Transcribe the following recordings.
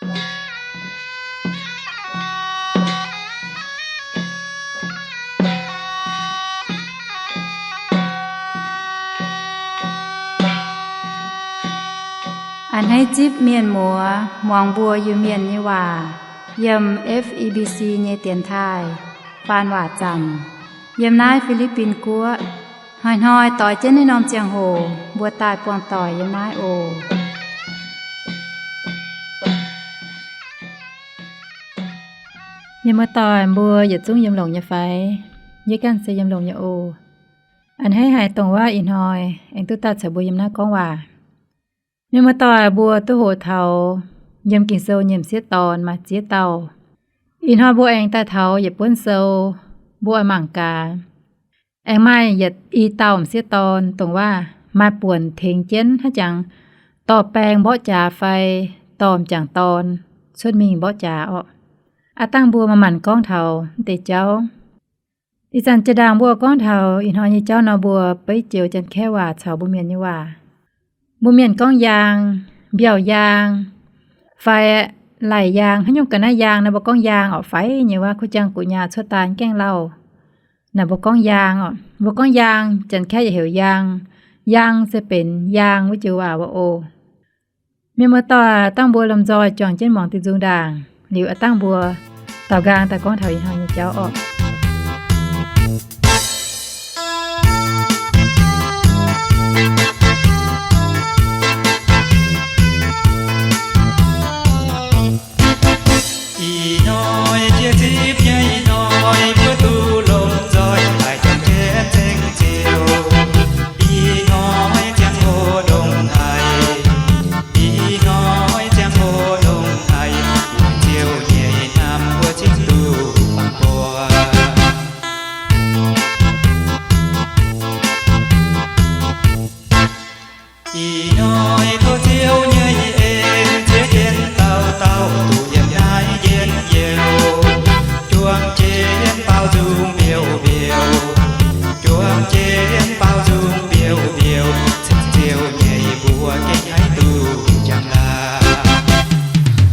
A'hneiv zipv mienh muoz muangx mbuo Iu-Mienh nyei waac yiem F E B C nyei dienx taaih faan waac zanc yiem naaiv Fi^li^bin Guoqv. Hnoi-hnoi doix jienv naaiv norm ziangh hoc mbuo daaih buangh doic yiem naaiv oc. Mienh muoz-doic mbuo yietc zungv yiem longx nyei fai? Yie ganh se yiem longx nyei oc. A'hneiv haiz dongh wuov ih hnoi aengx duqv daaih caux mbuo yiem naaiv gorngv waac. Mienh muoz-doic mbuo duqv hoqc taux yiem Ging-Sou nyei m'sieqv dorn maaih ziex dauh. Ih hnoi mbuo aengx daaih taux yietc buonv sou, mbuo oix mangc gaax. Aengx maaih yietc i dauh m'sieqv dorn dongh wuov maaih buonc tengx jienv hnangv jangx dorh baeng mborqv jaax fai dorh m'jangc dorn cuotv mingh mborqv jaax orqc. Aav dangh mbuo manc-manc gorngv taux deix jauv. Ih zanc jiex ndaangc mbuo gorngv taux ih hnoi nyei jauv nor, mbuo beiv joux Janx-Kaeqv waac caux mbuo Mienh nyei waac. Mbuo Mienh gorngv yaang, mbiauh yaang, fai laic yaang, haaix nyungc ga'naaiv yaang nor mbuo gorngv yaang orqc. Faix nyei waac kuv jang guqc nyaah cuotv daaih gaengh lauh. Naaic mbuo gorngv yaang orqc. Mbuo gorngv yaang, Janx-Kaeqv yaac heuc yaang. Yaang se benx yaang wuov joux waac wuov oc. Mienh muoz-doic, dangh mbuo lomh nzoih juangc jienv muangx diuh nzung ndaangc liuz, aav dangh mbuo daaux nqaang daaih gorngv taux ih hnoi nyei jauv orqc. Ih hnoi jiex zipv nyei ih hnoi, mbuo duqv lomh nzoih daaih juangc jienv ceng ziouc. Ih hnoi ziangh hoc ndongc haaix, ih hnoi ziangh hoc ndongc haaix, ziouc nyei hnamv mbuo cingx duqv buangh buo. Ih hnoi tov Ziouv nyei en ziex jienv dauh dauh duqv yiem naaiv njien-youh, juangc jienv baaux nzung mbiouh mbiouh, juangc jienv baaux nzung mbiouh mbiouh, ceng Ziouv nyei mbuo gengh haiz duqv jangx laangc.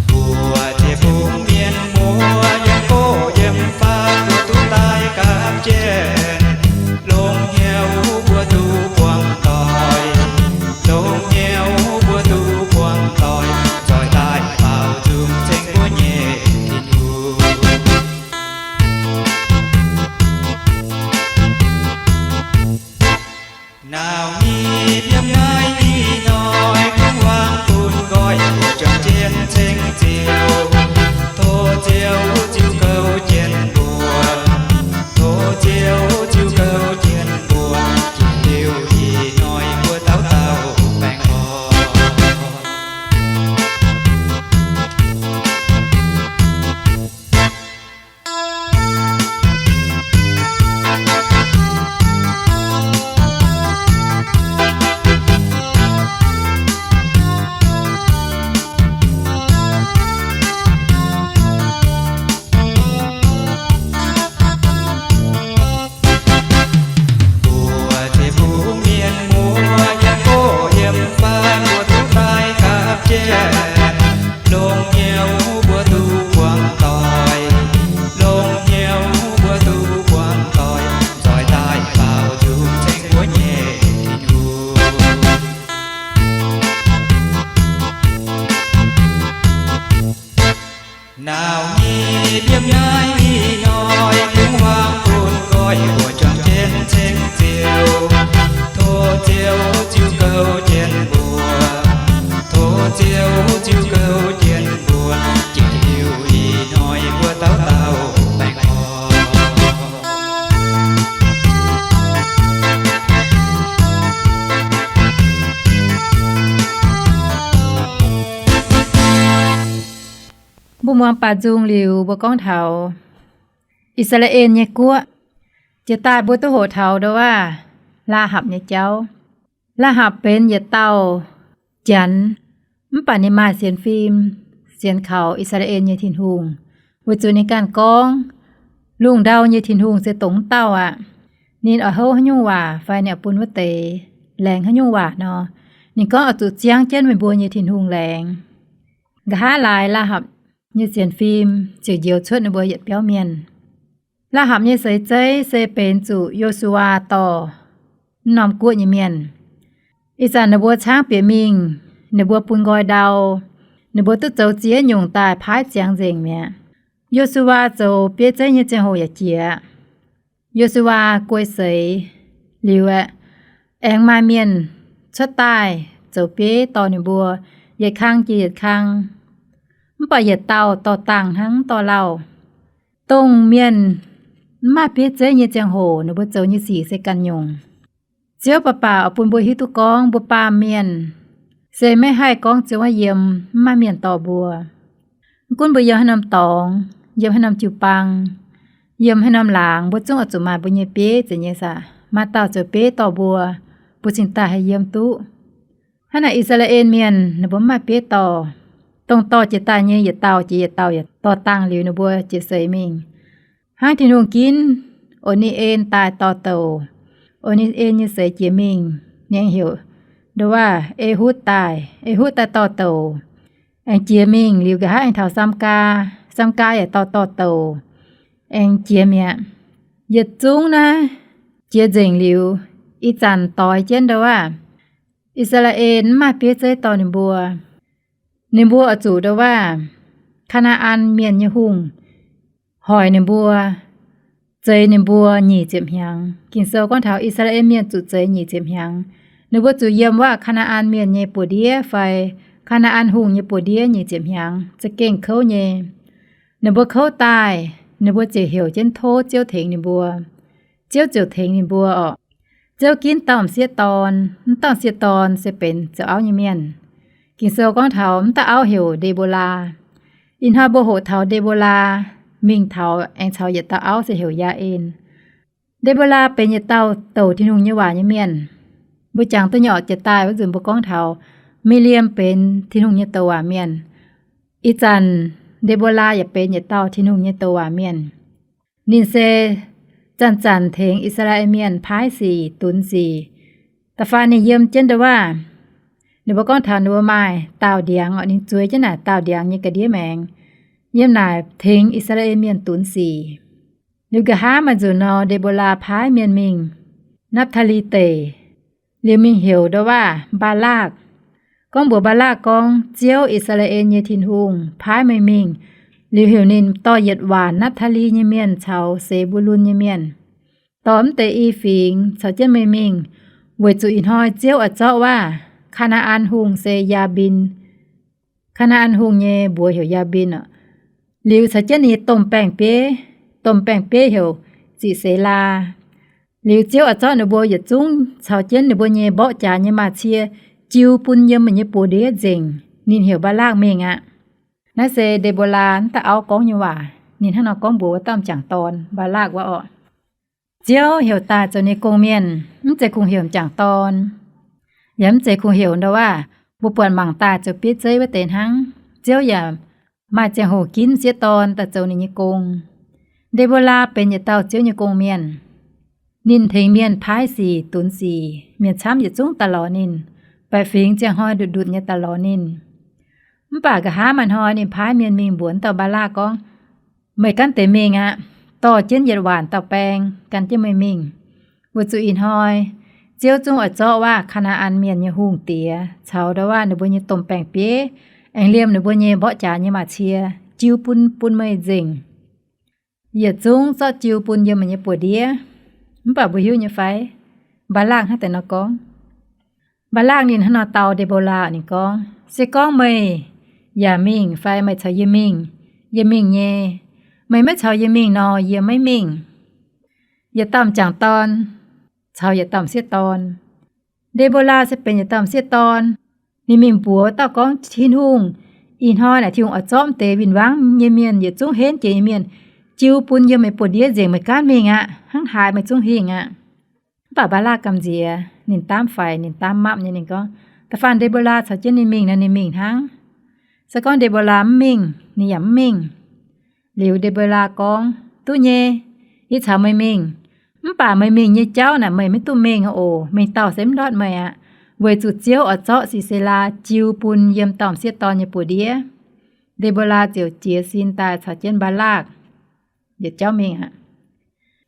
Mbuo ziepc bung mienh muoz yiem gox yiem faam mbuo duqv daaih gapv jienv, longx hnyouv mbuo duqv buangh doic, longx hnyouv mbuo duqv buangh doic, zoih daaih baaux nzung ceng mbuo nyei Tin-Hungh. Nauz nyic yiem naaiv ih hnoi kungx wangc bun nqoi mbuo juangc jienv ceng Ziouv. Tov Ziouv ziux gouv jienv mbuo. Tov Ziouv ziux gouv jienv mbuo. Jiex liuz ih hnoi mbuo dauh dauh baengh orn. Mbuo ziepc bung mienh muoz yiem gox yiem faam mbuo duqv daaih gapv jienv, longx hnyouv mbuo duqv buangh doic, longx hnyouv mbuo duqv buangh doic, zoih daaih baaux nzung ceng mbuo nyei Tin-Hungh. Nauz nyic yiem naaiv ih hnoi kungx wangc bun nqoi mbuo juangc jienv ceng Ziouv. Tov Ziouv ziux gouv jienv mbuo. Tov Ziouv ziux gouv jienv mbuo. Jiex liuz ih hnoi mbuo dauh dauh baengh orn. Mbuo muangx baac nzung liuz, mbuo gorngv taux I^saa^laa^en nyei guoqv. Jiex daaih mbuo duqv hoqc taux ndongc wuov Laa^hapc nyei jauv. Laa^hapc benx yietc dauh Janx, mv baac ninh maaih sienx fim, sienx kaux I^saa^laa^en nyei Tin-Hungh, weic zuqc ninh ganh gorngv, Lungh ndau nyei Tin-Hungh se dongh wuov dauh aqv. Ninh oix houv haaix nyungc waac fai ninh oix bun wuov deix laengz haaix nyungc waac nor, ninh gorngv oix zuqc ziangv jienv meih mbuo nyei Tin-Hungh laengz. Nqa'haav laaix Laa^hapc nyei sienx fim ziouc njoux cuotv ninh mbuo yietc biauv mienh. Laa^hapc nyei seix zeiv se benx zuqc Yo^su^waa dorh wuov norm guoqv nyei mienh. Ih zanc ninh mbuo caangv bieqc mingh, ninh mbuo bun nqoi ndau, ninh mbuo duqv zoux ziex nyungc daaih paaiv ziangx nzengc mi'aqv. Yo^su^waa zoux bieiv zeiv nyei ziangh hoc yaac jiex aqv. Yo^su^waa guei seix liuz aeqv, aengx maaih mienh cuotv daaih zoux bieiv dorh ninh mbuo, yietc kang jiex yietc kang. Mv baac yietc dauh dorh dangh hnangv, mv dorh lauh. Dongh mienh mv maaih bieiv zeiv nyei ziangh hoc ninh mbuo zoux nyei sic se ganh nyungc. Ziouv baac baac oix bun mbuo hiuv duqv gorngv mbuo baamh mienh se maiv haih gorngv ziouc yiem, mv maaih mienh dorh mbuo. Mv gunv mbuo yiem haaix norm dorngx, yiem haaix norm jiu-baang, yiem haaix norm laangz, mbuo zungv oix zuqc maaih mbuo nyei bieiv zeiz nyei saah, maaih dauh zoux bieiv dorh mbuo, mbuo cingx daaih haih yiem duqv. Hnangv naaic I^saa^laa^en Mienh ninh mbuo mv maaih bieiv dorh. Dongh dorh jiex daaih nyei yietc dauh jiex yietc dauh yaac dorh dangh liuz ninh mbuo jiex seix mingh. Hnangv Tin-Hungh ginv O^ni^en daaih dorh douc. O^ni^en nyei seix jiex mingh, ninh aengx heuc ndo waav E^hutv daaih. E^hutv daaih dorh douc, aengx jiex mingh liuz nqa'haav aengx taux Samgaa. Samgaa yaac dorh dorh douc, aengx jiex mi'aqv. Yietc zungv naaiv jiex nzengc liuz, ih zanc doix jienv ndo waav I^saa^laa^en mv maaih bieiv zeiv dorh ninh mbuo. Ninh mbuo oix zuqc ndo waav Kaa^naa^an Mienh nyei hungh hoic ninh mbuo, zeix ninh mbuo nyic ziepc hnyangx. Ging-Sou gorngv taux I^saa^laa^en Mienh zuqc zeix nyic ziepc hnyangx. Ninh mbuo zuqc yiem waav Kaa^naa^an Mienh nyei buoz-ndiev fai Kaa^naa^an Hungh nyei buoz-ndiev nyic ziepc hnyangx za'gengh kouv nyei. Ninh mbuo kouv daaih, ninh mbuo ziouc heuc jienv tov Ziouv tengx ninh mbuo. Ziouv ziouc tengx ninh mbuo orqc. Ziouv ginv dauh m'sieqv dorn. Mv dauh m'sieqv dorn se benx zoux auv nyei mienh. Ging-Sou gorngv taux mv dauh auv heuc Nde^mbo^laa. Ih hnoi mbuo hoqc taux Nde^mbo^laa mingh taux aengx caux yietc dauh auv se heuc Yaa^en. Nde^mbo^laa benx yietc dauh douc Tin-Hungh nyei waac nyei mienh. Mbuo jangx duqv nyei orqc, jiex daaih wuov nzunc mbuo gorngv taux Mi^li^am benx Tin-Hungh nyei douc waac mienh. Ih zanc Nde^mbo^laa yaac benx yietc dauh Tin-Hungh nyei douc waac mienh. Ninh se zanc-zanc tengx I^saa^laa^en Mienh paaiv sic, dunx sic. Da'faanh ninh yiem jienv ndo waav, ninh mbuo gorngv taux ninh mbuo maaih daauh ndiangx orqc, ninh zueiz jienv naaic daauh ndiangx nyei ga'ndiev maengx, yiem naaic tengx I^saa^laa^en Mienh dunx sic. Liuz nqa'haav maaih nzunc nor, Nde^mbo^laa paaiv mienh mingh Napv^taa^li Deic. Liuz mingh heuc ndo waav Mbaa^laakv, gorngv mbuox Mbaa^laakv gorngv, Ziouv, I^saa^laa^en nyei Tin-Hungh, paaiv meih mingh. Liuz heuc ninh dorh yietc waanc Napv^taa^li nyei mienh caux Se^mbu^lun nyei mienh, dorh mv deix i fingx caux jienv meih mingh, weic zuqc ih hnoi Ziouv oix zorqv waav Kaa^naa^an Hungh se Yaa^mbin, Kaa^naa^an Hungh nyei mbuox heuc Yaa^mbin orqc, liuz caux jienv ninh nyei domh baeng-bieiv. Domh baeng-bieiv heuc Ziqc Seix Laa. Liuz Ziouv oix zorqv ninh mbuo yietc zungv caux jienv ninh mbuo nyei mborqv jaax nyei maaz-cie jiu bun yiem meih nyei buoz-ndiev nzengc. Ninh heuc Mbaa^laakv mingh aqv. Naaiv se Nde^mbo^laa wuov dauh auv gorngv nyei waac. Ninh hnangv nor gorngv mbuox wuov dauh m'jangc dorn, Mbaa^laakv wuov orqc. Ziouv heuc daaih zoux ninh nyei gong-mienh, mv zeiz kungx heuc m'jangc dorn, yaac mv zeiz kungx heuc ndo waav mbuo buatc mangc daaih zoux bieiv zeiv wuov deix hnangv. Ziouv yaac maaih ziangh hoc ginv m'sieqv dorn daaih zoux ninh nyei gong. Nde^mbo^laa benx yietc dauh Ziouv nyei gong-mienh. Ninh tengx mienh paaiv sic, dunx sic, mienh camv yietc zungv daaih lorz ninh, baeqc fingx ziangh hnoi ndutc-ndutc nyei daaih lorz ninh. Mv baac nqa'haav maaih hnoi ninh paaiv mienh mingh mbuox wuov dauh Mbaa^laakv gorngv, Meih gaanv deix mingh aqv. Dorh jienv yietc waanc dauh baeng gan jienv meih mingh, weic zuqc ih hnoi Ziouv zungv oix zorqv waav Kaa^naa^an Mienh nyei hungh diex caux ndo waav ninh mbuo nyei domh baeng-bieiv, aengx liemh ninh mbuo nyei mborqv jaax nyei maaz-cie jiu bun, bun meih nzengc. Yietc zungv zorqv jiu bun yiem meih nyei buoz-ndiev. Mv baac mbuo hiuv nyei fai, Mbaa^laakv hnangv deix nor gorngv? Mbaa^laakv ninh hnangv nor dau Nde^mbo^laa, ninh gorngv, Se gorngv meih yaac mingh fai meih caux yie mingh, yie mingh nyei. Meih maiv caux yie mingh nor, yie maiv mingh. Yietc dauh m'jangc dorn caux yietc dauh m'sieqv dorn. Nde^mbo^laa se benx yietc dauh m'sieqv dorn. Ninh mingh mbuox dauh gorngv, Tin-Hungh, ih hnoi naaic Tin-Hungh oix zorqv mv deix win-wangv nyei mienh, yietc zungv henv jiex nyei mienh, jiu bun yiem meih buoz-ndiev nzengc. Meih gaanv mingh aqv. Hnangv haaix meih zungv hingh aqv. Mv baac Mbaa^laakv gamh nziex, ninh daamv faix, ninh daamv mapv nyei. Ninh gorngv, Da'faanh Nde^mbo^laa caux jienv ninh mingh nor, ninh mingh hnangv. Se gorngv Nde^mbo^laa mv mingh, ninh yaac mv mingh. Liuz Nde^mbo^laa gorngv, Duqv nyei, yie caux meih mingh. Mv baac meih mingh nyei jauv naaic meih maiv duqv mingh oc. Mingh dauh se mv ndortv meih aqv, weic zuqc Ziouv oix zorqv Sisera jiu bun yiem dauh m'sieqv dorn nyei buoz-ndiev. Nde^mbo^laa ziouc jiez sin daaih caux jienv Mbaa^laakv yietc jauv mingh aqv.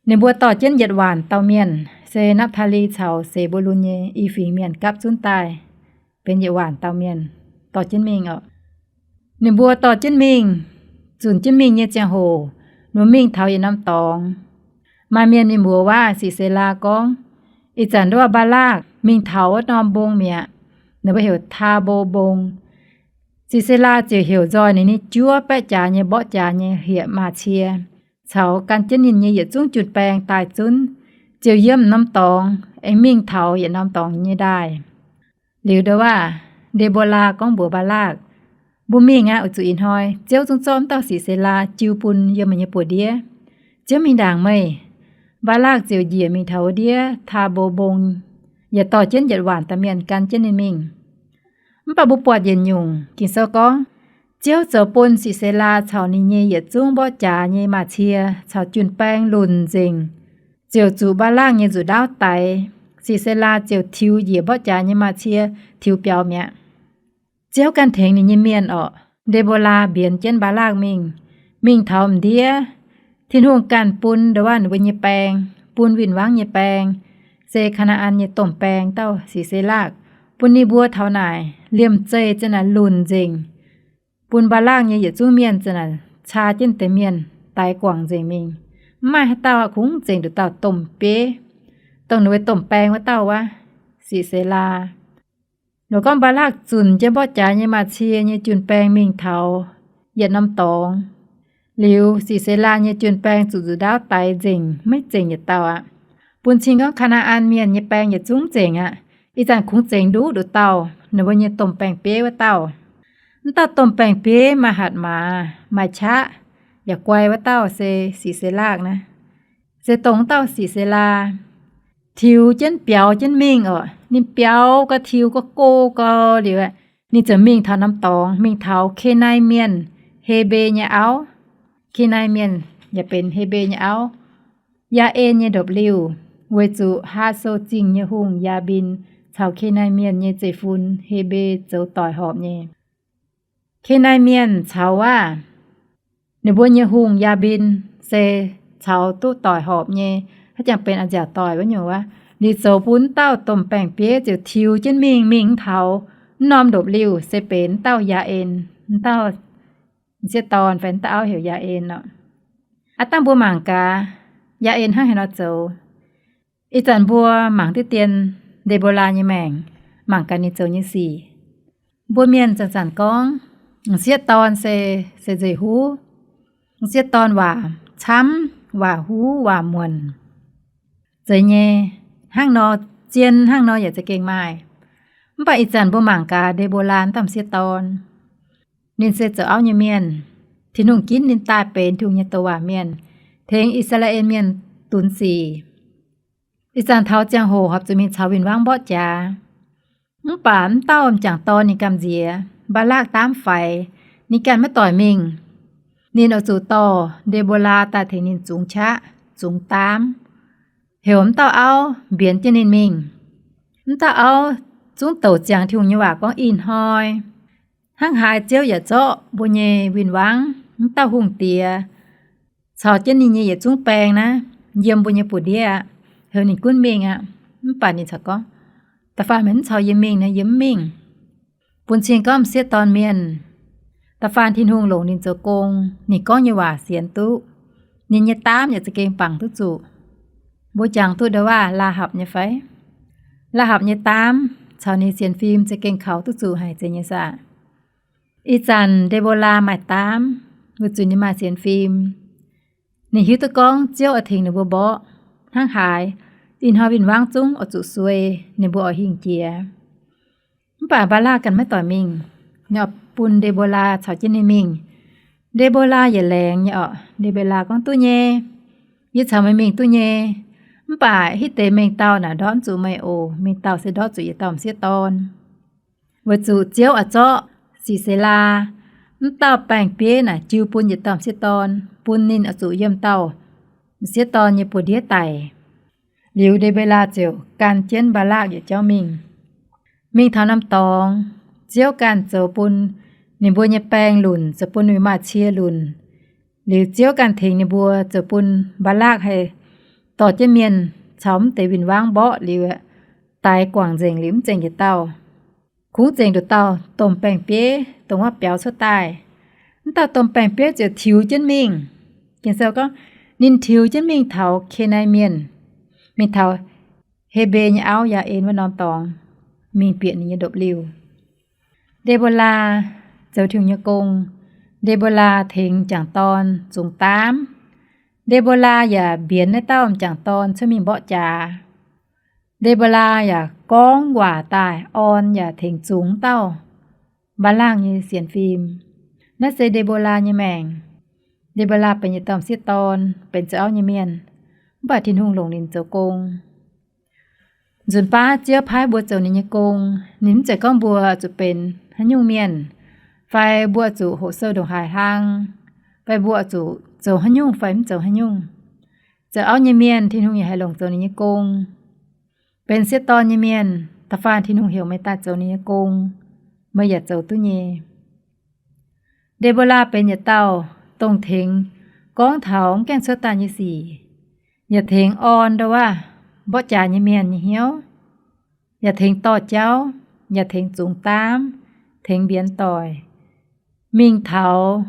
Ninh mbuo dorh jienv yietc waanc dauh mienh, se Napv^taa^li caux Se^mbu^lun nyei i fingx mienh gapv zunv daaih, benx yietc waanc dauh mienh dorh jienv mingh oc. Ninh mbuo dorh jienv mingh, zunc jienv mingh nyei ziangh hoc, ninh mbuo mingh taux yietc norm dorngx. Maaih mienh mingh mbuox waac Sic^se^laa gorngv, ih zanc nduov Mbaa^laakv mingh taux wuov norm mbong mi'aqv, ninh mbuo heuc Taa^mbo Mbong. Sic^se^laa ziouc heuc nzoih ninh nyei juov baeqv jaax nyei mborqv jaax nyei hlieqv-maac cie caux gan jienv ninh nyei yietc zungv jun-baeng daaih zunv, ziouc yiem norm dorngx aengx mingh taux yietc norm dorngx nyei ndaaih. Liuz ndau waac, Nde^mbo^laa gorngv mbuox Mbaa^laakv, mbuo mingh aqv, weic zuqc ih hnoi Ziouv zungv zorqv wuov dauh Sic^se^laa jiu bun yiem meih nyei buoz-ndiev. Ziouv mingh ndaangc meih. Mbaa^laakv ziouc njiec mingh taux wuov ndiev Taa^mbo Mbong, yaac dorh jienv yietc waanc dauh mienh gan jienv ninh mingh. Mv baac mbuo buatc yietc nyungc Ging-Sou gorngv, Ziouv zoux bun Sic^se^laa caux ninh nyei yietc zungv mborqv jaax nyei maac cie caux jun-baeng lunc nzengc, ziouc zuqc Mbaa^laakv nyei nzuqc ndaauv daix. Sic^se^laa ziouc tiux njiec mborqv jaax nyei maac cie, tiux biaux mi'aqv. Ziouv ganh tengx ninh nyei mienh orqc. Nde^mbo^laa mbienx jienv Mbaa^laakv mingh, mingh taux m'ndiev, Tin-Hungh ganh bun ndau waac ninh mbuo nyei baeng, bun win-wangv nyei baeng, se Kaa^naa^an nyei domh baeng dauh Sic^se^laakv, bun ninh mbuo taux naaic liemh zeih za'naaic lunc nzengc, bun Mbaa^laakv nyei yietc zungv mienh za'naaic caa jienv deix mienh daix guangc nzengc mingh. Mv maaih haaix dauh kungx zengc nduqc dauh domh bieiv, dongh ninh mbuo domh baeng wuov dauh wuov, Sic^se^laa. Nor gorngv Mbaa^laakv zunc jienv mborqv jaax nyei maac cie nyei jun-baeng mingh taux yietc norm dorngx. Liuz Sic^se^laa nyei jun-baeng zuqc nzuqc ndaauv daix nzengc, maiv zengc yietc dauh aqv. Bun cing gorngv Kaa^naa^an Mienh nyei baeng yietc zungv zengc aqv. Ih zanc kungx zengc nduqc nduqc dauh, ninh mbuo nyei domh baeng-bieiv wuov dauh. Mv dauh domh baeng-bieiv maaih hatc maaz, maaih qaqv, yaac guai wuov dauh se Sic^se^laakv naaiv. Se dongh wuov dauh Sic^se^laa tiux jienv biaux jienv mingh oc. Ninh biaux gau, tiux gau, go gau liuz, ninh ziouc mingh taux norm dorngx, mingh taux Kenai Mienh, Hebe nyei auv. Kenai Mienh yaac benx Hebe nyei auv, Yaa^en nyei ndopv-liuh, weic zuqc Haa^so Zingh nyei hungh, Yaa^mbin, caux Kenai Mienh nyei zeiv-fun, Hebe, zoux doic horpc nyei. Kenai Mienh caux waac ninh mbuo nyei hungh, Yaa^mbin, se caux duqv doic horpc nyei, haiz jangx benx a'nziaauc doic wuov nyungc wuov. Ninh zoux bun wuov dauh domh baeng-bieiv ziouc tiux jienv mingh, mingh taux wuov norm ndopv-liuh se benx wuov dauh Yaa^en, wuov dauh m'sieqv dorn fai wuov dauh auv heuc Yaa^en oc. Aav dangh mbuo mangc gaax, Yaa^en hnangv haaix nor zoux. Ih zanc mbuo mangc diqv dien Nde^mbo^laa nyei maengc, mangc gaax ninh zoux nyei sic. Mbuo mienh zanc-zanc gorngv, m'sieqv dorn se, se nzeic huv. M'sieqv dorn waac camv, waac huv, waac muonc. Zeiz nyei, hnangv nor, zien hnangv nor yaac za'gengh maaih. Mv baac ih zanc mbuo mangc gaax Nde^mbo^laa wuov dauh m'sieqv dorn. Ninh se zoux auv nyei mienh. Tin-Hungh ginv ninh daaih benx Tin-Hungh nyei douc waac mienh, tengx I^saa^laa^en Mienh dunx sic. Ih zanc taux ziangh hoc horpc zuqc mingh caux win-wangv mborqv jaax. Mv baac wuov dauh m'jangc dorn ninh gamh nziex, Mbaa^laakv daamv faix, ninh ganh maiv doic mingh. Ninh oix zuqc dorh Nde^mbo^laa daaih tengx ninh zungx qaqv, zungx daamv, heuc wuov dauh auv mbienx jienv ninh mingh. Wuov dauh auv zungv douc ziangx Tin-Hungh nyei waac gorngv, Ih hnoi hnangv haaix Ziouv yaac zorqv mbuo nyei win-wangv, wuov dauh hungh diex, caux jienv ninh nyei yietc zungv baeng naaiv yiem mbuo nyei buoz-ndiev aqv. Heuc ninh gunv mingh aqv. Mv baac ninh corc gorngv, Da'faanh meih mv caux yie mingh nor, yie mv mingh. Bun cing gorngv m'sieqv dorn mienh, da'faanh Tin-Hungh longc ninh zoux gong, ninh gorngv nyei waac sienx duqv, ninh nyei daamv yaac za'gengh bangc duqv zuqc. Mbuo jangx duqv ndau waac Laa^hapc nyei fai? Laa^hapc nyei daamv caux ninh sienx fim za'gengh kaux duqv zuqc haic zeiz nyei saah? Ih zanc Nde^mbo^laa maaih daamv, weic zuqc ninh maaih sienx fim. Ninh hiuv duqv gorngv Ziouv oix tengx ninh mbuo mborqv hnangv haaix, ih hnoi win-wangv zungv oix zuqc suei, ninh mbuo oix hingh jiex. Mv baac Mbaa^laakv ganh maiv doic mingh. Ninh oix bun Nde^mbo^laa caux jienv ninh mingh. Nde^mbo^laa yietc laengz nyei orqc. Nde^mbo^laa gorngv, Duqv nyei. Yie caux meih mingh duqv nyei. Mv baac hitv deix mengh dauh naaic ndortv zuqc meih oc. Mengh dauh se ndortv zuqc yietc dauh m'sieqv dorn. Weic zuqc Ziouv oix zorqv Sic^se^laa, mv dauh baeng-bieiv naaic jiu bun yietc dauh m'sieqv dorn, bun ninh oix zuqc yiem dauh m'sieqv dorn nyei buoz-ndiev daic. Liuz Nde^mbo^laa ziouc gan jienv Mbaa^laakv yietc jauv mingh. Mingh taux norm dorngx, Ziouv ganh zoux bun Ninh mbuo nyei baeng lunc zoux bun ninh maaih cie lunc. Liuz Ziouv ganh tengx ninh mbuo zoux bun Mbaa^lakc haih dorh jienv mienh caux mv deix win-wangv mborqv liuz, daix guangc nzengc liuz mv zengc yietc dauh. Kungx zengc nduqc dauh domh baeng-bieiv dongh wuov biaux cuotv daaih. Mv dauh domh baeng-bieiv ziouc tiux jienv mingh. Ging-Sou gorngv, ninh tiux jienv mingh taux Kanaan Mienh, mingh taux He^mbe nyei auv Yaa^en wuov norm dorngx, mingh bieqc ninh nyei ndopv-liuh. Nde^mbo^laa zoux Tin-Hungh nyei gong. Nde^mbo^laa tengx m'jangc dorn zungx daamv. Nde^mbo^laa yaac mbienx naaiv dauh m'jangc dorn cuotv mingh mborqv jaax. Nde^mbo^laa yaac gorngv waac daaih, orn yaac tengx zungx dauh Mbaa^lakc nyei sienx fim. Naaiv se Nde^mbo^laa nyei maengc. Nde^mbo^laa benx yietc dauh m'sieqv dorn, benx zoux auv nyei mienh, mv baac Tin-Hungh longc ninh zoux gong. Nzunc baav Ziouv paaiv mbuo zoux ninh nyei gong, ninh mv zeiz gorngv mbuo zuqc benx haaix nyungc mienh, fai mbuo zuqc hoqc sou ndongc haaix hlang, fai mbuo zuqc zoux haaix nyungc fai mv zoux haaix nyungc. Zoux auv nyei mienh, Tin-Hungh yaac haih longc zoux ninh nyei gong. Benx sieqv dorn nyei mienh, da'faanh Tin-Hungh heuc meih daaih zoux ninh nyei gong, meih yaac zoux duqv nyei. Nde^mbo^laa benx yietc dauh dongh tengx gorngv taux mv gaengh cuotv daaih nyei sic, yaac tengx orn ndau wuov mborqv jaax nyei mienh nyei hnyouv, yaac tengx dorh jauv, yaac tengx zungx daamv, tengx mbienx doic, mingh taux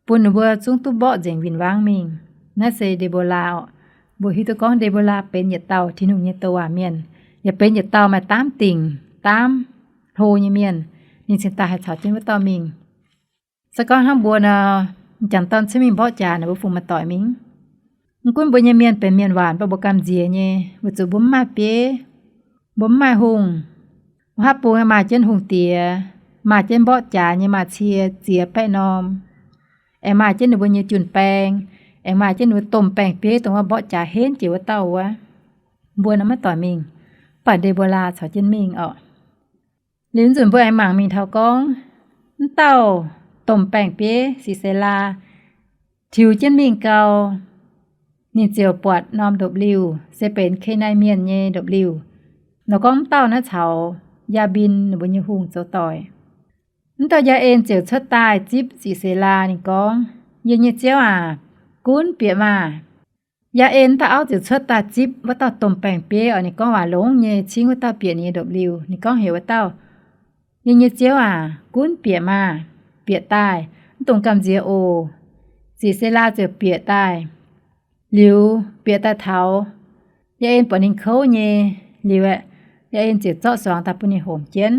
bun ninh mbuo zungv duqv mborqv nzengc win-wangv mingh. Naaiv se Nde^mbo^laa oc. Mbuo hiuv duqv gorngv Nde^mbo^laa benx yietc dauh Tin-Hungh nyei douc waac mienh, yaac benx yietc dauh maaih daamv dingc daamv hlo nyei mienh. Ninh cingx daaih haih caux jienv wuov dauh mingh. Se gorngv hnangv mbuo nor, m'jangc dorn cuotv mingh mborqv jaax, ninh mbuo fungc maaih doic mingh. Mv gunv mbuo nyei mienh benx mienh waanc, mv baac mbuo gamh nziex nyei, weic zuqc mbuo mv maaih bieiv, mbuo mv maaih hungh. Mbuo haav bung maaih jienv hungh diex, maaih jienv mborqv jaax nyei maaih cie ziex baeqv norm, aengx maaih jienv ninh mbuo nyei jun-baeng, aengx maaih jienv ninh mbuo domh baeng-bieiv dongh wuov mborqv jaax henv jiex wuov dauh wuov. Mbuo nor maiv doic mingh, mv baac Nde^mbo^laa caux jienv mingh oc. Liuz nzunc mbuo aengx mangc mingh taux gorngv, mv dauh domh baeng-bieiv Sisera tiux jienv mingh gau, ninh ziouc buatc norm ndopv-liuh se benx Kanaan Mienh nyei ndopv-liuh. Nor gorngv mv dauh naaiv caux Yaa^mbin ninh mbuo nyei hungh zoux doic. Mv dauh Yaa^en ziouc cuotv daaih zipv Sisera. Ninh gorngv, Yie nyei ziouv aac, gunv bieqc maah! Yaa^en dauh auv ziouc cuotv daaih zipv wuov dauh domh baeng-bieiv oc. Ninh gorngv waac longx nyei cingv wuov dauh bieqc ninh nyei ndopv-liuh. Ninh gorngv heuc wuov dauh, Yie nyei ziouv aac, gunv bieqc maah! Bieqc daaih, mv dungx gamh nziex oc. Sisera ziouc bieqc daaih. Liuz bieqc daaih taux, Yaa^en buatc ninh kouv nyei. Liuz aeqv, Yaa^en ziouc zorqv suangx daaih bun ninh homc jienv.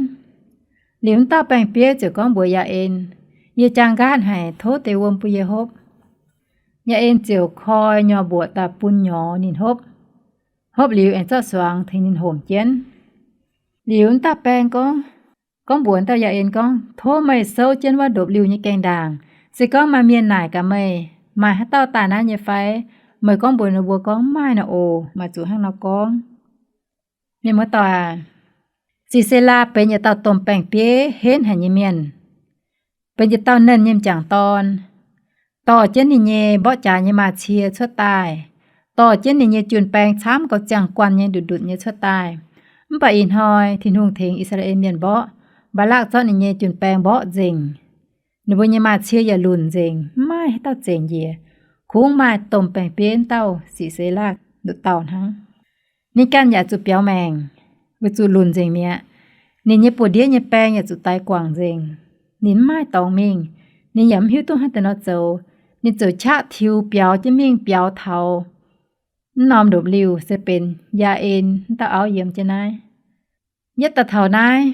Liuz wuov dauh baeng-bieiv ziouc gorngv mbuox Yaa^en, Yie jaang nqaatv haic, tov deix wuom bun yie hopv. Yaa^en ziouc koi nyorx mbuoqc daaih bun nyorx ninh hopv. Hopv liuz aengx zorqv suangx tengx ninh homc jienv. Liuz wuov dauh baeng gorngv, gorngv mbuox dauh Yaa^en gorngv, Tov meih souv jienv wuov ndopv-liuh nyei gaengh ndaangc. Se gorngv maaih mienh naaic gaax meih, Maaih haaix dauh daaih naaiv nyei fai? Meih gorngv mbuox ninh mbuo gorngv, Mv maaih naaic oc. Maaih zuqc hnangv nor gorngv. Mienh muoz-doic aac, Sisera benx yietc dauh domh baeng-bieiv henv haic nyei mienh, benx yietc dauh nernh nyei m'jangc dorn, dorh jienv ninh nyei mborqv jaax nyei maaz-cie cuotv daaih, dorh jienv ninh nyei jun-baeng camv gauh ziangh guanh nyei ndutc-ndutc nyei cuotv daaih. Mv baac ih hnoi Tin-Hungh tengx I^saa^laa^en Mienh mborqv, Mbaa^lakv zorqv ninh nyei jun-baeng mborqv nzengc. Ninh mbuo nyei maaz-cie yaac lunc nzengc, mv maaih haaix dauh zengc njiec. Kungx maaih domh baeng-bieiv dauh Sisera nduqc dauh hnangv. Ninh ganh yaac zuqc biaux maengc, weic zuqc lunc nzengc mi'aqv. Ninh nyei buoz-ndiev nyei baeng yaac zuqc daix guangc nzengc. Ninh mv maaih dorngx mingh. Ninh yaac mv hiuv duqv hnangv deix nor zoux. Ninh ziouc qaqv tiux biaux jienv mingh biaux taux mv norm ndopv-liuh se benx Yaa^en mv dauh auv yiem jienv naaiv. Yietv daaih taux naaiv,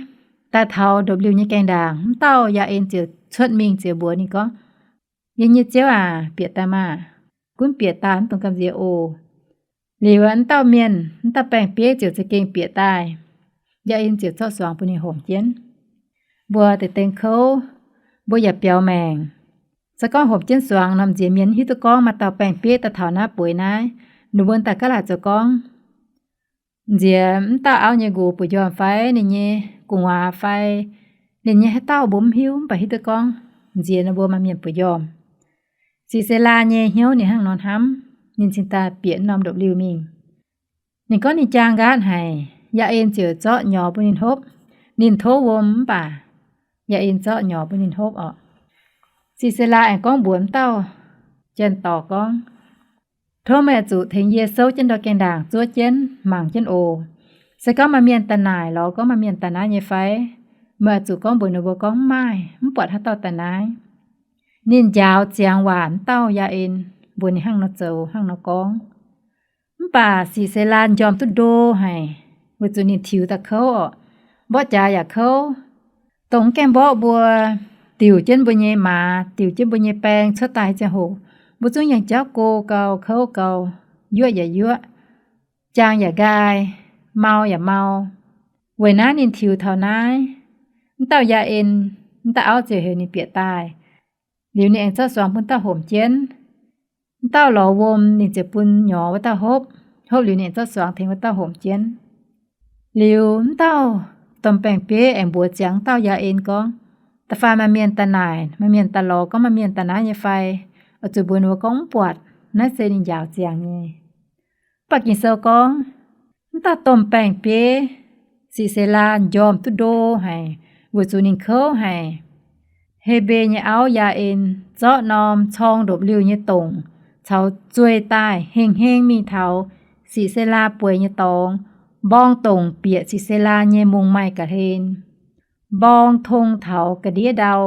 daaih taux ndopv-liuh nyei gaengh ndaangc, mv dauh Yaa^en ziouc cuotv mingh ziouc mbuox ninh gorngv, Yie nyei ziouv aac, bieqc daaih maah! Gunv bieqc daaih, mv dungx gamh nziex oc. Liuz mv dauh mienh, mv dauh baeng-bieiv ziouc za'gengh bieqc daaih. Yaa^en ziouc zorqv suangx bun ninh homc jienv. Mbuo deix dengh kouv, mbuo yaac biaux maengc. Se gorngv homc jienv suangx, norm nziex mienh hiuv duqv gorngv maaih dauh baeng-bieiv daaih taux naaiv bueix naaiv, ninh mbuo daaih gaav laaic zoux gorngv, nziex mv dauh auv nyei nqox bun njormh fai ninh nyei gu'nguaaz fai ninh nyei haaix dauh mbuo mv hiuv, mv baac hiuv duqv gorngv nziex ninh mbuo maaih mienh bun njormh. Sisera nyei hnyouv ninh hnangv nor hnamv, ninh cingx daaih bieqc norm ndopv-liuh mingh. Ninh gorngv ninh jaang nqaatv haic, Yaa^en ziouc zorqv nyorx bun ninh hopv. Ninh tov wuom mv baac Yaa^en zorqv nyorx bun ninh hopv orqc. Si^se^laa aengx gorngv mbuox wuov dauh janx-dorc gorngv, Tov meih zuqc tengx yie souv jienv ndau gaengh ndaangc zuov jienv mangc jienv oc. Se gorngv maaih mienh daaih naaic lorz gorngv maaih mienh daaih naaiv nyei fai, meih oix zuqc gorngv mbuox ninh mbuo gorngv mv maaih, mv buatc haaix dauh daaih naaiv. Ninh njaaux ziangx waac wuov dauh Yaa^en, mbuox ninh hnangv nor zoux hnangv nor gorngv. Mv baac Si^se^laa njormh duqv ndo haic, weic zuqc ninh tiux daaih kouv orqc. Mborqv jaax yaac kouv. Dongh mv gaengh mborqv mbuo diuc jienv mbuo nyei maaz, diuc jienv mbuo nyei baeng cuotv daaih ziangh hoc, mbuo zungv yangh jauv go gau, kouv gau, yuoqv yaac yuoqv, jaang yaac nqaai, mau yaac mau. Weic naaiv ninh tiux taux naaiv, mv dauh Yaa^en, mv dauh auv ziouc heuc ninh bieqc daaih. Liuz ninh aengx zorqv suangx bun dauh homc jienv. Mv dauh lorz wuom ninh ziouc bun nyorx wuov dauh hopv. Hopv liuz ninh aengx zorqv suangx tengx wuov dauh homc jienv. Liuz mv dauh domh baeng-bieiv aengx mbuox ziangx mv dauh Yaa^en gorngv, Da'faanh maaih mienh daaih naaic, maaih mienh daaih lorz gorngv maaih mienh daaih naaiv nyei fai, oix zuqc mbuox ninh mbuo gorngv mv buatc. Naaiv se ninh njaaux ziangx nyei. Mv baac Ging-Sou gorngv, mv dauh domh baeng-bieiv Si^se^laa njormh duqv ndo haic, weic zuqc ninh kouv haic. He^mbe nyei auv Yaa^en zorqv norm corng ndopv-liuh nyei dongc caux zueih daaih heng-heng mingh taux Si^se^laa bueix nyei dorngx, mborng dongc bieqc Si^se^laa nyei mungh maaih ga'hlen, mborng tong taux ga'ndiev ndau.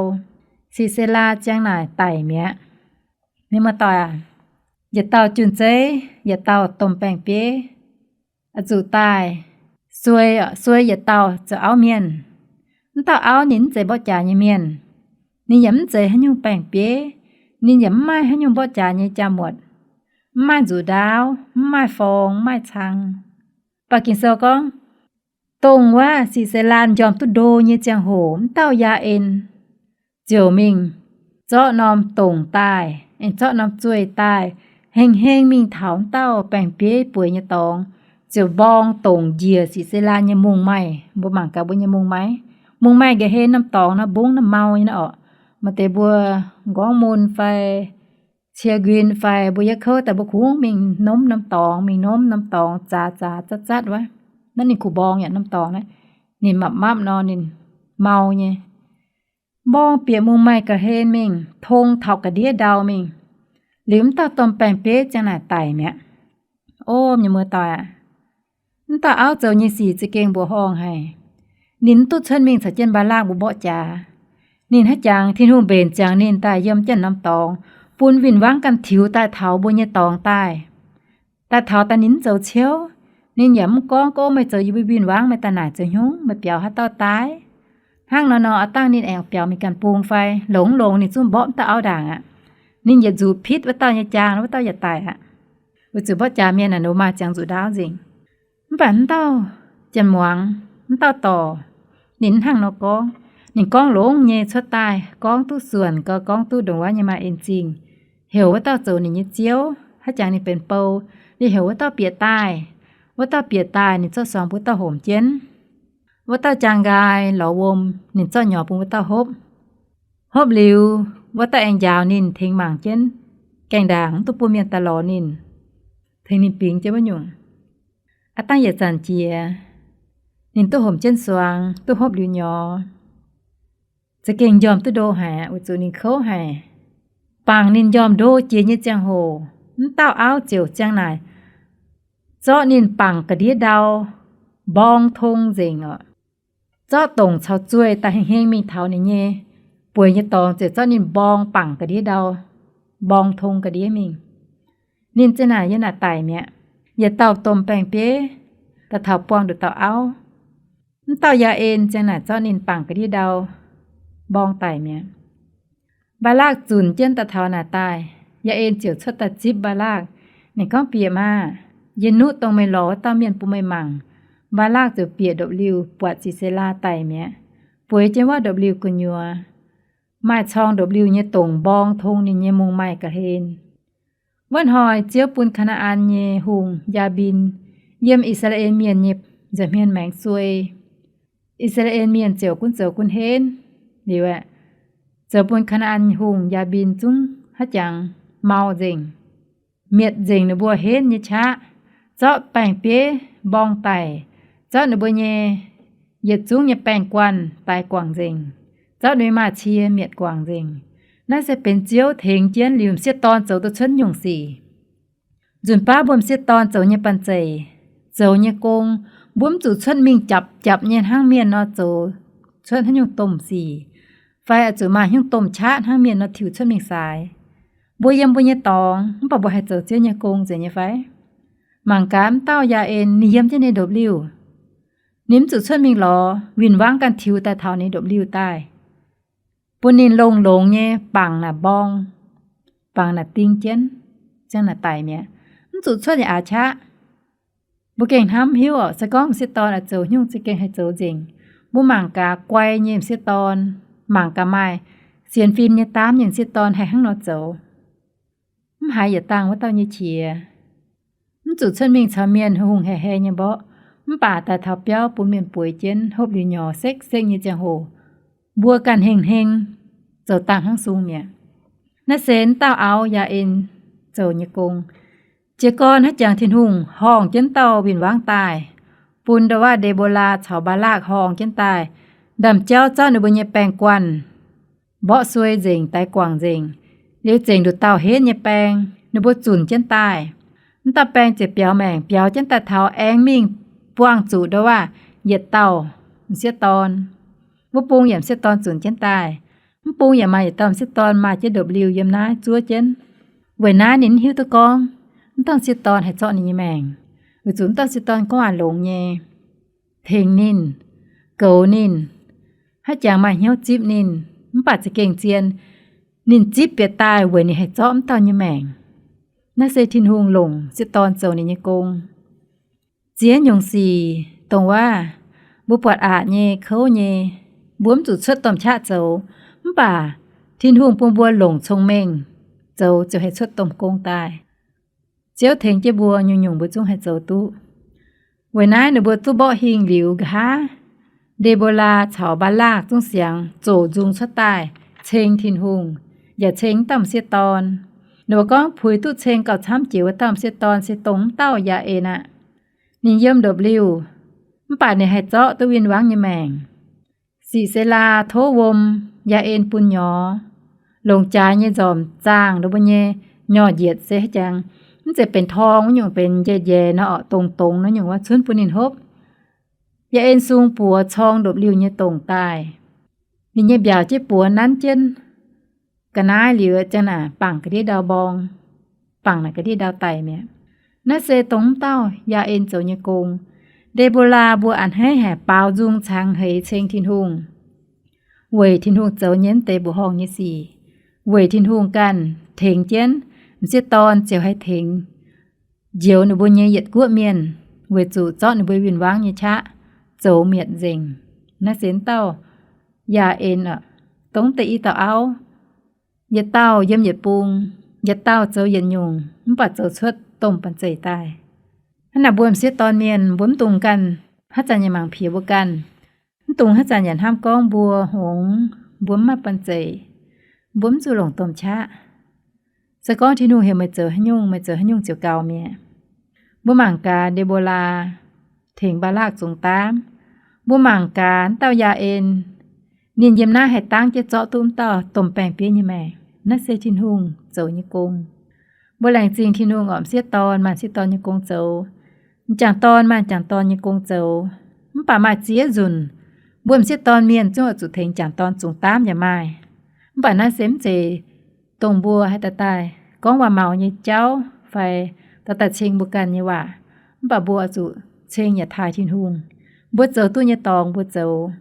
Si^se^laa ziang naaic daic mi'aqv. Mienh muoz-doic aac, yietc dauh jun-zeiv, yietc dauh domh baeng-bieiv, oix zuqc daaih suei, suei yietc dauh zoux auv mienh. Mv dauh auv ninh mv zeiz mborqv jaax nyei mienh. Ninh yaac mv zeiz haaix nyungc baeng-bieiv. Ninh yaac mv maaih haaix nyungc mborqv jaax nyei jaa-muotc. Mv maaih nzuqc ndaauv, mv maaih forng, mv maaih cang. Mv baac Ging-Sou gorngv, dongh wuov Si^se^laa njormh duqv ndo nyei ziangh hoc, mv dauh Yaa^en ziouc mingh zorqv norm dongc daaih, aengx zorqv norm zueih daaih, heng-heng mingh taux mv dauh baeng-bieiv bueix nyei dorngx, ziouc mborng dongc njiec Si^se^laa nyei mungh maaih. Mbuo mangc gaax mbuo nyei mungh maaih. Mungh maaih ga'hlen norm dorngx nor, mbungv norm mau nyei nor orqc. Maaih deix mbuo nqorngv mun fai cie nquin fai mbuo yietv kouv daaih mbuo kungx mingh nomv norm dorngx, mingh nomv norm dorngx, zaax zaax zatv zatv wuov. Naaiv ninh kuh mborng yaac norm dorngx naaiv, ninh mapv mapv nor ninh mau nyei. Mborng bieqc mungh maaih ga'hlen mingh, tong taux ga'ndiev ndau mingh. Liuz mv dauh domh baeng-bieiv ziang naaic daic mi'aqv. O mienh muoz-doic aac, mv dauh auv zoux nyei sic za'gengh mbuoqc horngh haic. Ninh mv duqv cuotv mingh caux jienv Mbaa^lakv mbuo mborqv jaax. Ninh hnangv jangx Tin-Hungh mbenc ziangx ninh daaih yiem jienv norm dorngx, bun win-wangv ganh tiux daaih taux mbuo nyei dorngx daaih. Daaih taux daaih ninh mv zoux ciouv. Ninh yaac mv gorngv, gorngv meih zoux yie mbuo win-wangv, meih daaih naaic zoux hnyungv, meih biaux haaix dauh daaih. Hnangv nor nor, aav dangh ninh aengx biaux mingh ganh bung fai longx longx ninh zungv mborqv mv dauh auv ndaangc aqv. Ninh yietc nzuqc pitv wuov dauh nyei jaang, wuov dauh yaac daic aqv. Weic zuqc mborqv jaax mienh naaic ninh maaih ziangx nzuqc ndaauv nzengc. Mv baac mv dauh janx-muangz, mv dauh dorc, ninh mv hnangv nor gorngv. Ninh gorngv longx nyei cuotv daaih, gorngv duqv suonc gau, gorngv duqv ndongc wuov nyei maaih en zingh, heuc wuov dauh zoux ninh nyei ziouv, hnangv jangx ninh benx bou. Ninh heuc wuov dauh bieqc daaih. Wuov dauh bieqc daaih, ninh zorqv suangx bun wuov dauh homc jienv. Wuov dauh jaang nqaai lorz wuom, ninh zorqv nyorx bun wuov dauh hopv. Hopv liuz, wuov dauh aengx njaaux ninh tengx mangc jienv gaengh ndaangc, mv duqv bun mienh daaih lorz ninh, tengx ninh bingx jienv wuov nyungc. Aav dangh yietc zanc jiex, ninh duqv homc jienv suangx, duqv hopv liuz nyorx, za'gengh njormh duqv ndo haic weic zuqc ninh kouv haic. Bangc ninh njormh ndo jiex nyei ziangh hoc, mv dauh auv ziouc ziang naaic zorqv ninh bangc ga'ndiev ndau, mborng tong nzengc oc. Zorqv dongc caux zueih daaih heng-heng mingh taux ninh nyei bueix nyei dorngx, ziouc zorqv ninh mborng bangc ga'ndiev ndau, mborng tong ga'ndiev mingh. Ninh ziang naaic yiem naaic daic mi'aqv. Yietc dauh domh baeng-bieiv daaih taux buangh nduqc dauh auv. Mv dauh Yaa^en ziang naaic zorqv ninh bangc ga'ndiev ndau, mborng daic mi'aqv. Mbaa^lakv zunc jienv daaih taux naaic daaih, Yaa^en ziouc cuotv daaih zipv Mbaa^lakv. Ninh gorngv, Bieqc maah! Yie nuqv dongh meih lorz wuov dauh mienh bun meih mangc. Mbaa^lakv ziouc bieqc ndopv-liuh buatc Si^se^laa daic mi'aqv, bueix jienv wuov ndopv-liuh gu'nyuoz, maaih corng ndopv-liuh nyei dongc mborng tong ninh nyei mungh maaih ga'hlen. Wuov hnoi Ziouv bun Kaa^naa^an nyei hungh, Yaa^mbin, yiem I^saa^laa^en Mienh nyei nza'hmien maengx suei. I^saa^laa^en Mienh ziouc gunv zoux gunv henv liuz aeqv, zoux bun Kaa^naa^an hungh, Yaa^mbin, zungv haiv jangx mau nzengc, mietc nzengc ninh mbuo henv nyei qaqv, zorqv baeng-bieiv mborng daic, zorqv ninh mbuo nyei yietc zungv nyei baeng-guanh daix guangc nzengc. Zauv ninh maaih cie mietc guangc nzengc. Naaiv se benx Ziouv tengx jienv liuz m'sieqv dorn zoux duqv cuotv nyungc sic. Nzunc baav mbuo m'sieqv dorn zoux nyei banh zeic, zoux nyei gong, mbuo mv zuqc cuotv mingh japc japc nyei hnangv mienh nor zoux cuotv haaix nyungc domh sic, fai oix zuqc maaih haaix nyungc domh qaqv hnangv mienh nor tiux cuotv mingh saaix. Mbuo yiem mbuo nyei dorngx, mv baac mbuo haih zoux Ziouv nyei gong nzengc nyei fai? Mangc gaax m'dauh Yaa^en, ninh yiem jienv ninh ndopv-liuh. Ninh mv zuqc cuotv mingh lorz, win-wangv ganh tiux daaih taux ninh ndopv-liuh daaih, bun ninh longx-longx nyei bangc naaic mborng, bangc naaic ding jienv, ziang naaic daic mi'aqv. Mv zuqc cuotv yaac aax qaqv. Mbuo gengh hnamv hiuv oc, se gorngv m'sieqv dorn oix zoux nyungc, za'gengh haih zoux nzengc. Mbuo mangc gaax guai nyei m'sieqv dorn, mangc gaax maaih sienx fim nyei daamv nyei m'sieqv dorn haih hnangv nor zoux. Mv haiz yietc dangh wuov dauh nyei qiex. Mv zuqc cuotv mingh caux mienh hungh hungh hae hae nyei mborqv, mv baac daaih taux biauv bun mienh bueix jienv, hopv liuz nyorx sekv-sekv nyei ziangh hoc, mbuo ganh heng-heng zoux dangh hnangv sung mi'aqv. Naaiv se wuov dauh auv Yaa^en zoux nyei gong. Jiez gorn haiz jangx Tin-Hungh horngh jienv dauh win-wangv daaih, bun ndongc waac Nde^mbo^laa caux Mbaa^lakv horngh jienv daaih, ndaamv-jauv zorqv ninh mbuo nyei baeng-guanh mborqv suei nzengc, daix guangc nzengc, liuz zengc nduqc dauh henv nyei baeng ninh mbuo zunc jienv daaih. Wuov dauh baeng ziouc biaux maengc, biaux jienv daaih taux aengx mingh buangh zuqc ndongc waac yietc dauh m'sieqv dorn. Wuov bung yietc m'sieqv dorn zunc jienv daaih. Mv bung yaac maaih yietc dauh m'sieqv dorn maaih jienv ndopv-liuh yiem naaiv zuov jienv. Weic naaiv ninh mv hiuv duqv gorngv wuov dauh m'sieqv dorn haih zorqv ninh nyei maengc, weic zuqc wuov dauh m'sieqv dorn gorngv waac longx nyei, tengx ninh, goux ninh, haiz jangx maaih hnyouv zipv ninh. Mv baac za'gengh zien, ninh zipv bieqc daaih weic ninh haih zorqv wuov dauh nyei maengc. Naaiv se Tin-Hungh longc m'sieqv dorn zoux ninh nyei gong. Ziex nyungc sic dongh waac mbuo buatc aqc nyei, kouv nyei, mbuo mv zuqc cuotv domh qaqv zoux, mv baac Tin-Hungh bun mbuo longc cong-mengh zoux ziouc haih cuotv domh gong daaih. Ziouv tengx jienv mbuo nyungc-nyungc mbuo zungv haih zoux duqv. Weic naaiv ninh mbuo duqv mborqv hingh liuz nqa'haav, Nde^mbo^laa caux Mbaa^lakv zungv siangx zoqc nzung cuotv daaih ceng Tin-Hungh, yaac ceng wuov dauh m'sieqv dorn. Ninh mbuo gorngv puix duqv ceng gauh camv jiex wuov dauh m'sieqv dorn se dongh wuov dauh Yaa^en aqv. Ninh yiem ndopv-liuh, mv baac ninh haih zorqv duqv win-wangv nyei maengc. Sic se laa tov wuom, Yaa^en bun nyorx, longc jaaix nyei nzormc zaangh ninh mbuo nyei nyorx njiec se haiz jangx, mv zeiz benx torng wuov nyungc, benx njaih njaih nor, dongz dongz nor nyungc wuov, cunv bun ninh hopv. Yaa^en sung buoz corng ndopv-liuh nyei dongc daaih. Ninh nyei mbiaauc jienv buoz nanv jienv ga'naaiv liuz, ziang naaic bangc ga'ndiev ndau mborng, bangc naaic ga'ndiev ndau daic mi'aqv. Naaiv se dongh wuov dauh Yaa^en zoux nyei gong. Nde^mbo^laa mbuo a'hneiv haic baaux nzung cangx heix ceng Tin-Hungh, weic Tin-Hungh zoux nyei mv deix mbuoqc horngh nyei sic, weic Tin-Hungh ganh tengx jienv m'sieqv dorn ziouc haih tengx njoux ninh mbuo nyei yietc guoqv mienh, weic zuqc zorqv ninh mbuo win-wangv nyei qaqv zoux mietc nzengc. Naaiv se wuov dauh Yaa^en oc. Dongh deix i dauh auv, yietc dauh yiem yietc bung, yietc dauh zoux yietc nyungc, mv baac zoux cuotv domh banh zeic daaih. Hnangv naaic mbuo m'sieqv dorn mienh, mbuo mv dungx ganh haaix zanc yaac mangc piex mbuo ganh. Mv dungx haaix zanc yaac hnamv gorngv mbuo hngongx, mbuo mv maaih banh zeic, mbuo mv zuqc longc domh qaqv. Se gorngv Tin-Hungh heuc meih zoux haaix nyungc, meih zoux haaix nyungc ziouc gaux mi'aqv. Mbuo mangc gaax Nde^mbo^laa tengx Mbaa^lakv zungx daamv. Mbuo mangc gaax wuov dauh Yaa^en, ninh yiem naaiv haih dangv jienv zorqv duqv wuov dauh domh baeng-bieiv nyei maengc. Naaiv se Tin-Hungh zoux nyei gong. Mbuo laengz zingh Tin-Hungh oc. M'sieqv dorn maaih m'sieqv dorn nyei gong zoux, m'jangc dorn maaih m'jangc dorn nyei gong zoux. Mv baac maaih ziex nzunc, mbuo m'sieqv dorn mienh zungv oix zuqc tengx m'jangc dorn zungx daamv yaac maaih. Mv baac naaiv se mv zeiz dongh mbuo haih daaih daaih gorngv waac-maux nyei jauv fai daaih daaih ceng mbuo ganh nyei waac. Mv baac mbuo oix zuqc ceng yaac taaih Tin-Hungh. Mbuo zoux duqv nyei dorngx mbuo zoux,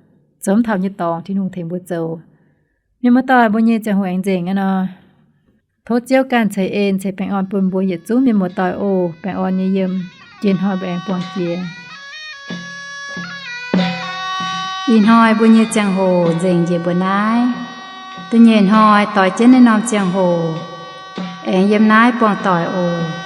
zoux mv taux nyei dorngx Tin-Hungh tengx mbuo zoux. Mienh muoz-doic, mbuo nyei ziangh hoc aengx nzengc aqv nor. Tov Ziouv ganh ceix en ceix baengh orn bun mbuo yietc zungv mienh muoz-doic oc. Baengh orn nyei yiem, jiex hnoi mbuo aengx buangh jiex. Ih hnoi mbuo nyei ziangh hoc nzengc njiec mbuo naaiv. Da'nyeic hnoi doix jienv naaiv norm ziangh hoc aengx yiem naaiv buangh doic oc.